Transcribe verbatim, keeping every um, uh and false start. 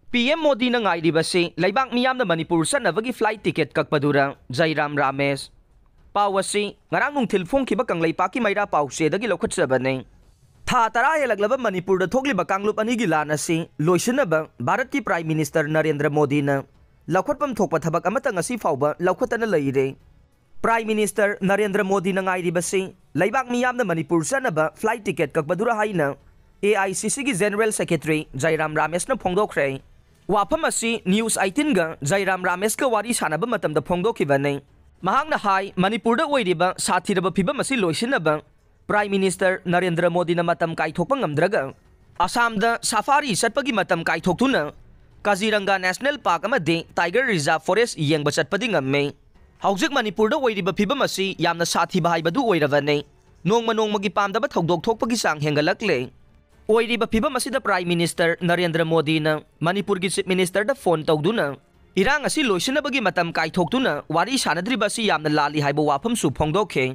P M ꯃꯣꯗꯤꯅ ꯉꯥꯏꯔꯤꯕꯁꯤ ꯂꯩꯕꯥꯛ ꯃꯤꯌꯥꯝꯅ ꯃꯅꯤꯄꯨꯔ ꯆꯠꯅꯕꯒꯤ flight ticket ꯀꯛꯄꯗꯨꯔ? ꯖꯩꯔꯥꯝ ꯔꯥꯃꯦꯁ꯫ ꯄꯥꯎ ꯑꯁꯤ ꯉꯔꯥꯡ ꯅꯨꯡꯊꯤꯜ ꯐꯣꯡꯈꯤꯕ ꯀꯪꯂꯩꯄꯥꯛꯀꯤ ꯃꯩꯔꯥ ꯄꯥꯎꯆꯦꯗꯒꯤ ꯂꯧꯈꯠꯆꯕꯅꯤ꯫ ꯊꯥ ꯇꯔꯥ ꯍꯦꯜꯂꯛꯂꯕ ꯃꯅꯤꯄꯨꯔꯗ ꯊꯣꯛꯂꯤꯕ ꯀꯥꯡꯂꯨꯞ ꯑꯅꯤꯒꯤ ꯂꯥꯟ ꯑꯁꯤ ꯂꯣꯏꯁꯤꯟꯅꯕ ꯚꯥꯔꯠꯀꯤ Prime Minister ꯅꯔꯦꯟꯗ꯭ꯔ ꯃꯣꯗꯤꯅ ꯂꯧꯈꯠꯐꯝ ꯊꯣꯛꯄ ꯊꯕꯛ ꯑꯃꯠꯇ ꯉꯁꯤ ꯐꯥꯎꯕ ꯂꯧꯈꯠꯇꯅ ꯂꯩꯔꯦ꯫ Prime Minister ꯅꯔꯦꯟꯗ꯭ꯔ ꯃꯣꯗꯤꯅ ꯉꯥꯏꯔꯤꯕꯁꯤ ꯂꯩꯕꯥꯛ ꯃꯤꯌꯥꯝꯅ ꯃꯅꯤꯄꯨꯔ ꯆꯠꯅꯕ flight ticket ꯀꯛꯄꯗꯨꯔ ꯍꯥꯏꯅ ꯑꯦ ꯑꯥꯏ ꯁꯤ ꯁꯤꯒꯤ General Secretary ꯖꯩꯔꯥꯝ ꯔꯥꯃꯦꯁꯅ ꯐꯣꯡꯗꯣꯛꯈ꯭ꯔꯦ꯫ ꯋꯥꯐꯝ ꯑꯁꯤ News eighteenꯒ ꯖꯩꯔꯥꯝ ꯔꯥꯃꯦꯁꯀ ꯋꯥꯔꯤ ꯁꯥꯟꯅꯕ ꯃꯇꯝꯗ ꯐꯣꯡꯗꯣꯛꯈꯤꯕꯅꯤ꯫ ꯃꯍꯥꯛꯅ ꯍꯥꯏ, ꯃꯅꯤꯄꯨꯔꯗ ꯑꯣꯏꯔꯤꯕ ꯁꯥꯊꯤꯔꯕ ꯐꯤꯕꯝ ꯑꯁꯤ ꯂꯣꯏꯁꯤꯟꯅꯕ Prime Minister ꯅꯔꯦꯟꯗ꯭ꯔ ꯃꯣꯗꯤꯅ ꯃꯇꯝ ꯀꯥꯏꯊꯣꯛꯄ ꯉꯝꯗ꯭ꯔꯒ ꯑꯁꯥꯝꯗ safari ꯆꯠꯄꯒꯤ ꯃꯇꯝ ꯀꯥꯏꯊꯣꯛꯇꯨꯅ ꯀꯥꯖꯤꯔꯪꯒꯥ National Park ꯑꯃꯗꯤ Tiger Reserve Forest ꯌꯦꯡꯕ ꯆꯠꯄꯗꯤ ꯉꯝꯃꯤ꯫ ꯍꯧꯖꯤꯛ ꯃꯅꯤꯄꯨꯔꯗ ꯑꯣꯏꯔꯤꯕ ꯐꯤꯕꯝ ꯑꯁꯤ ꯌꯥꯝꯅ ꯁꯥꯊꯤꯕ ꯍꯥꯏꯕꯗꯨ ꯑꯣꯏꯔꯕꯅꯤ꯫ ꯅꯣꯡꯃ ꯅꯣꯡꯃꯒꯤ ꯄꯥꯝꯗꯕ ꯊꯧꯗꯣꯛ ꯊꯣꯛꯄꯒꯤ ꯆꯥꯡ ꯍꯦꯟꯒꯠꯂꯛꯂꯦ꯫ ꯑꯣꯏꯔꯤꯕ ꯐꯤꯕꯝ ꯑꯁꯤꯗ Prime Minister ꯅꯔꯦꯟꯗ꯭ꯔ ꯃꯣꯗꯤꯅ ꯃꯅꯤꯄꯨꯔꯒꯤ Chief Ministerꯗ phone ꯇꯧꯗꯨꯅ ꯏꯔꯥꯡ ꯑꯁꯤ ꯂꯣꯏꯁꯤꯟꯅꯕꯒꯤ ꯃꯇꯝ ꯀꯥꯏꯊꯣꯛꯇꯨꯅ ꯋꯥꯔꯤ ꯁꯥꯟꯅꯗ꯭ꯔꯤꯕ ꯑꯁꯤ ꯌꯥꯝꯅ ꯂꯥꯜꯂꯤ ꯍꯥꯏꯕ ꯋꯥꯐꯝꯁꯨ ꯐꯣꯡꯗꯣꯛꯈꯤ꯫